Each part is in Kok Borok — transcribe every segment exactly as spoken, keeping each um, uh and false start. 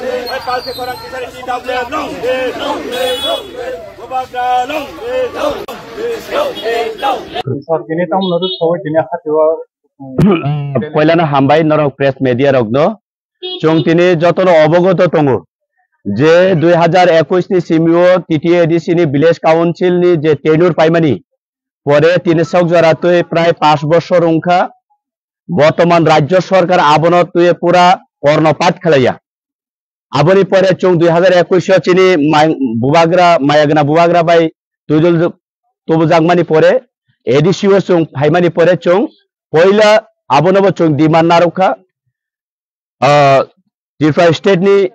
Bai palse korang kisari T W F long live. Bubagra long live. Sir, tini tamo nadu sawai tini hati wa. Poilano hambai norok press media rokno. Chwng tini jotono obogoto tongo je dui hazar ekush ni simio T T A D C ni village council ni je tenure paimani pore tini sok jora twi prai panch bochor wngkha. Bortoman rajyo sorkar abono twi pura kornopat khlaiya. Aboni pore chwng dui hazar ekush o chini mai-, bubagra, mayagna bubagra bai twijol tubujakmani pore A D C o chwng phaimani pore chwng poila abonobo chwng demand narwkha. Ah, Tripura State ni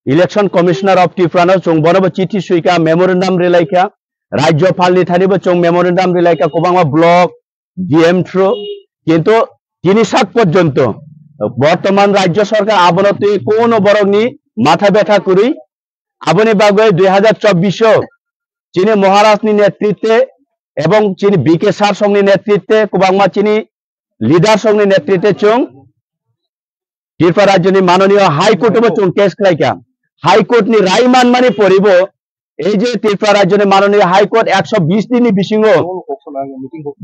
Election Commissioner of Tripura no chwng bonobo chithi swikha, memorandum rilaikha, Rajyopal ni thani bo chwng memorandum rilaikha, kwbangma block, D M through, kintu tini sak porjonto bortoman Rajya Sarkar abono twi kono borokni matha betha kwrwi. Aboni bagwi dui hazar chobbish o chini Maharaj ni netritwe ebong chini B K Sar song ni netritwe kwbangma chini leader song ni netritwe chwng Tripura Rajyoni Manoniyo High Court o bo chwng case khlaikha. High Court ni rai manmani poribo ei je Tripura Rajyoni Manoniyo High Court ekso bish din ni bisingo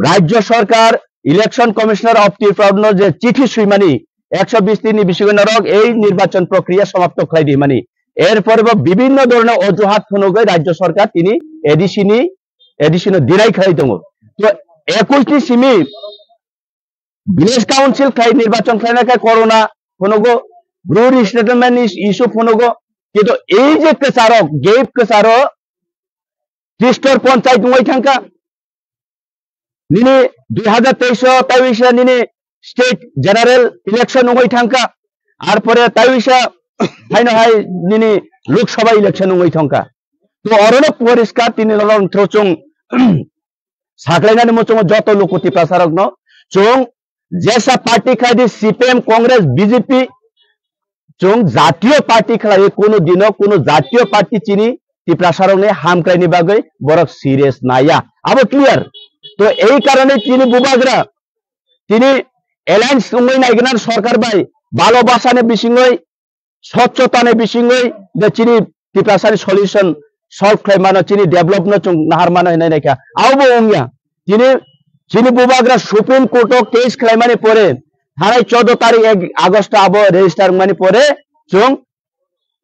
Rajya Sarkar Election Commissioner of Tripura no je chithi swimani ekso bish din ni bisingo norok ei nirbachon prokriya somapto khlai di mani. Er pore bo bibinno dhoroner ojuhat phunugwi Rajya Sarkar tini A D C ni, A D C no deny khlai tongo. To ekush ni simi Village Council khlai nirbachon khlaina khe corona phunugo, Bru resettlement is-, issue phunugo, kintu ei je kwcharo, gap kwcharo, Tristor Panchayat wngwi thangkha. Nini dui hazar teis o taiwisa nini state general election wngwi thangkha. Ar pore taiwisa haino hai nini Lok Sabha election wngwi thangkha. To orono poriskar tini lolong throchung saklainani muchungo joto luku Tiprasarokno chwng jesa party khlai di C P M, Congress, B J P, chwng jatiyo party khlai, kuno dino kuno jatiyo party chini Tiprasarokni hamkraini bagwi borok serious naya. Abo clear. To ei karone chini bubagra tini alliance wngwi naigwnan sorkar bai balo basani bisingwi Swchhotani bisingwi de chini Tiprasani solution solve khlai mano, chini develop no chwng nahar mano hinwi naikha. Abo bo wngya. Chini, chini bubagra Supreme Court o case khlaimani pore, thanai choudo tarik ek August abo register wngmani pore, chwng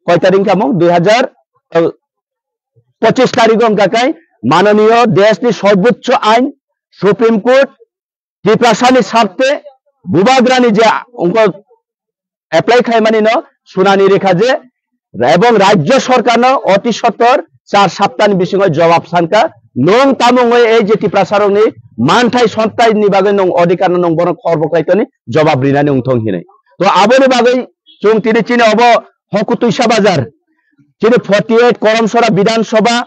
koi tarik wngkha mo? Dui hazar pochis tarik o wngkha kai manoniyo deshni sorbochcho ain Supreme Court Tiprasani sarthe bubagrani je ongko apply khlaimani no sunani rekha je ebong Rajya Sarkar no oti sotor char saptani bisingo jawab sankha, nwng tamo wngwi ei je Tiprasarokni manthai sonthai ni bagwi nwng odhikar no nwng bono khorbo khlai toni jawab rinani wngthong hinwi. To aboni bagwi chwng tini chini obo Hokutwisa Bazar, chini forty eight Koromsora Bidhan Sabha,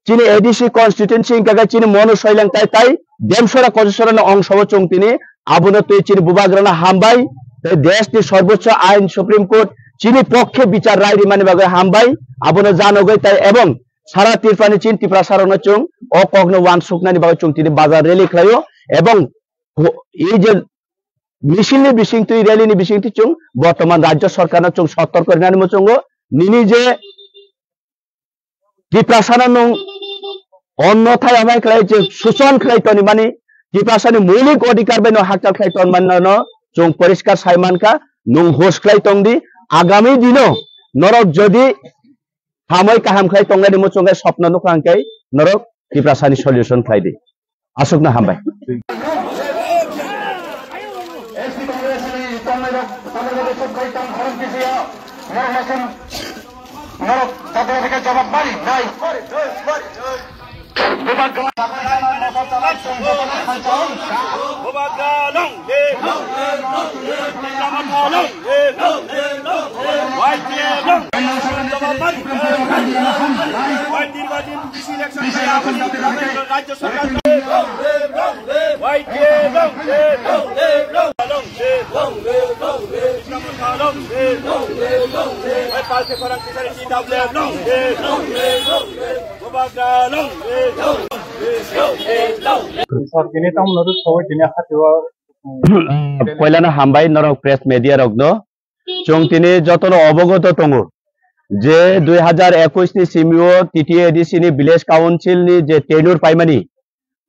chini A D C constituency wngkha khe chini Monu Soileng tai tai Demsora Kojasora no ongsobo chwng tini abono twi chini bubagrano hambai tei desh ni sorbochcho ain Supreme Court chini pokkhe bichar rai rimani bagwi hambai abono janogwi tai ebong sara Tripura ni chini Tiprasarokno chwng o kokno wansuknani bagwi chwng tini bazar rally khlaio ebong ho-, ei je misil ni bisingtwi rally ni bisingtwi chwng bortoman Rajya Sarkar no chwng sotor korinani muchungo nini je Tiprasano nwng onno thai amai khlai je suchon khlai toni mani, Tiprasani moulik odhikar bai no hakchal khlai ton mani no chwng poriskar sai mankha, nwng hus khlai tong di, agami dino norok jodi hamoi kaham khlai tongnani muchung khe sopno nukha hwnkhe norok Tiprasani solution khlai di. Aswkno hambai. রাজ্য সরকার, Sir, tini tamo noro sabo tini hati o, ah, poilano hambai norok press media rokno. Chwng tini jotono obogoto tongo je dui hazar ekush ni simi o T T A D C ni village council ni je tenure paimani,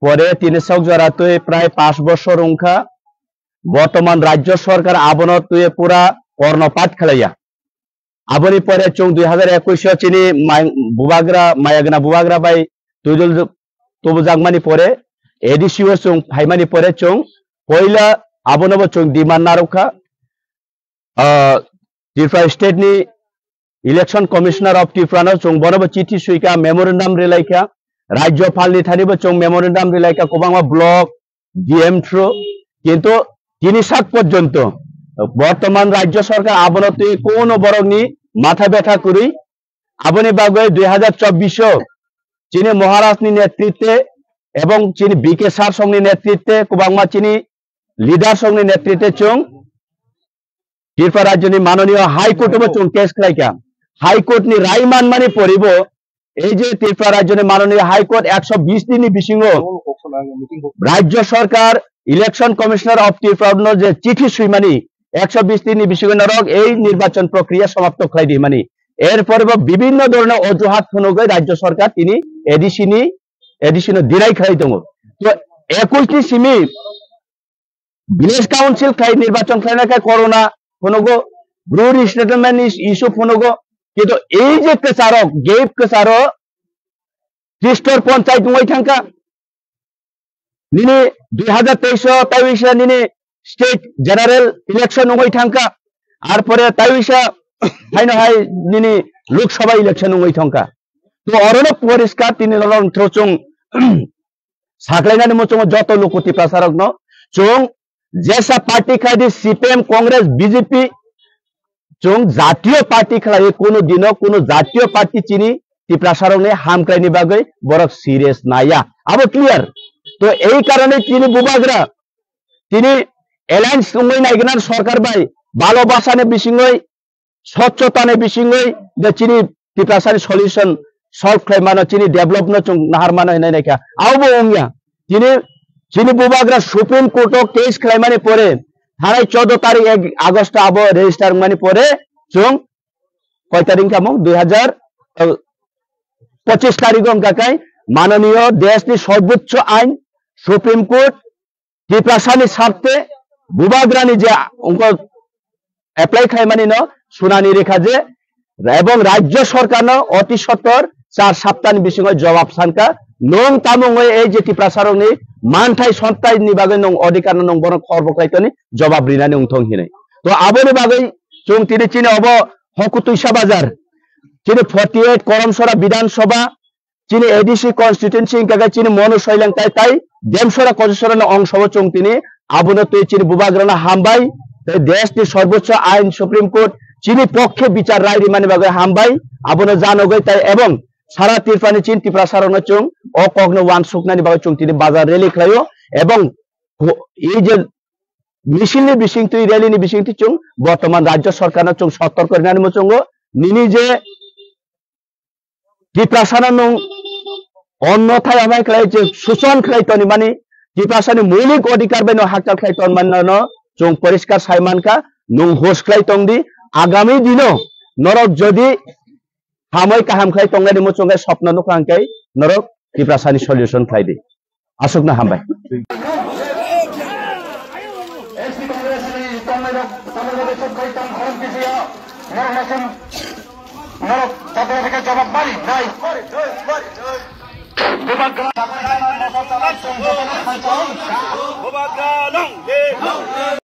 pore tini sok jora twi prai pash bosor wngkha. Bortoman rajyo sorkar abono twi pura kornopat khlaiya. Aboni pore chwng dui hazar ekush o chini mai-, bubagra, mayagna bubagra bai twijol tubujakmani pore, A D C o chwng phaimani pore chwng poila abonobo chwng demand narwkha. Ah, Tripura State ni Election Commissioner of Tripura no chwng bonobo chithi swikha, memorandum rilaikha, Rajyopal ni thani bo chwng memorandum rilaikha, kwbangma block, D M through, kintu tini sak porjonto bortoman rajyo sorkar abono twi kono borokni matha betha kwrwi. Aboni bagwi dui hazar chobbish o chini Maharaj ni netritwe ebong chini B K Sar song ni netritwe kwbangma chini leader song ni netritwe chwng Tripura rajyoni manoniyo High Court o bo chwng case khlaikha. High Court ni rai manmani poribo ei je Tripura rajyoni manoniyo High Court ekso bish din ni bisingo rajyo sorkar Election Commissioner of Tripura no je chithi swimani ekso bish din ni bisingo norok ei nirbachon prokriya samapto khlai di himani. Er pore bo bibinno dhoroner ojuhat phunugwi rajyo sorkar tini A D C ni, A D C no deny khlai tongo. To ekush ni simi Village Council khai nirbachon khlaina khai corona phunugo, Bru resettlement is-, issue phunugo, kintu ei je kwcharo, gap kwcharo, Tristor Panchayat wngwi thangkha. Nini dui hazar teis o taiwisa nini state general election wngwi thangkha. Ar pore taiwisa haino hai nini Lok Sabha election wngwi thangkha. To orono poriskar tini lolong throchung saklainani muchungo joto luku Tiprasarokno chwng jesa party khai di C P M, Congress, B J P, chwng jatiyo party khlai, kuno dino kuno jatiyo party chini Tiprasarokni hamkraini bagwi borok serious naya. Abo clear. To ei karone chini bubagra, tini alliance wngwi naigwna sorkar bai balo basani bisingwi, swchhotani bisingwi de chini Tiprasani solution solve khlai mano, chini develop no chwng nahar mano hinwi naikha. Abo wngya. Chini, chini bubagra Supreme Court o case khlaimani pore, thanai choudo tarik ek August abo register wngmani pore chwng koi tarik wngkha mung dui hazar pochis tarik o wngkha kai manoniyo deshni sorbochcho ain Supreme Court Tiprasani sarthe bubagrani je ongko apply khlaimani no sunani rekha je ebong rajyo sorkar no oti sotor char saptani bisingo jobab sankha, nung tamungoi ei je Tiprasarokni manthai sonthai ni bagwi nung odhikar no nung bono khorbo khlaitoni jobab rinani wngthong hinwi. To aboni bagwi chwng tini chini obo Hokutuisa bazar, chini forty eight Koromsora Bidhan Sabha, chini A D C constituency hingkha khe chini Monu Soileng tai tai Demsora Kojasora no ongsobo chwng tini abono twi chini bubagrano hambai tei desh ni sorbochcho ain Supreme Court chini pokkhe bichar rai rimani bagwi hambai abono janogwi tai ebong sara Tripura ni chini Tiprasa rokno chwng o kokno wansuknani bagwi chwng tini bazar rally khlaio ebong ho-, ei je misil ni bisingtwi rally ni bisingtwi chwng bortoman rajyo sorkarno chwng sotor korinani muchungo nini je Tiprasano nwng onno thai amai khlai je suchon khlai toni mani, Tiprasani moulik odhikar bai no hakchal khlai ton mani no chwng poriskar sai mankha, nwng hus khlai tong di, agami dino norok jodi hamoi kaham khlai tongnai ni muchung khe sopno nukha hwnkhe norok Tiprasani solution khlai di. Aswkno hambai.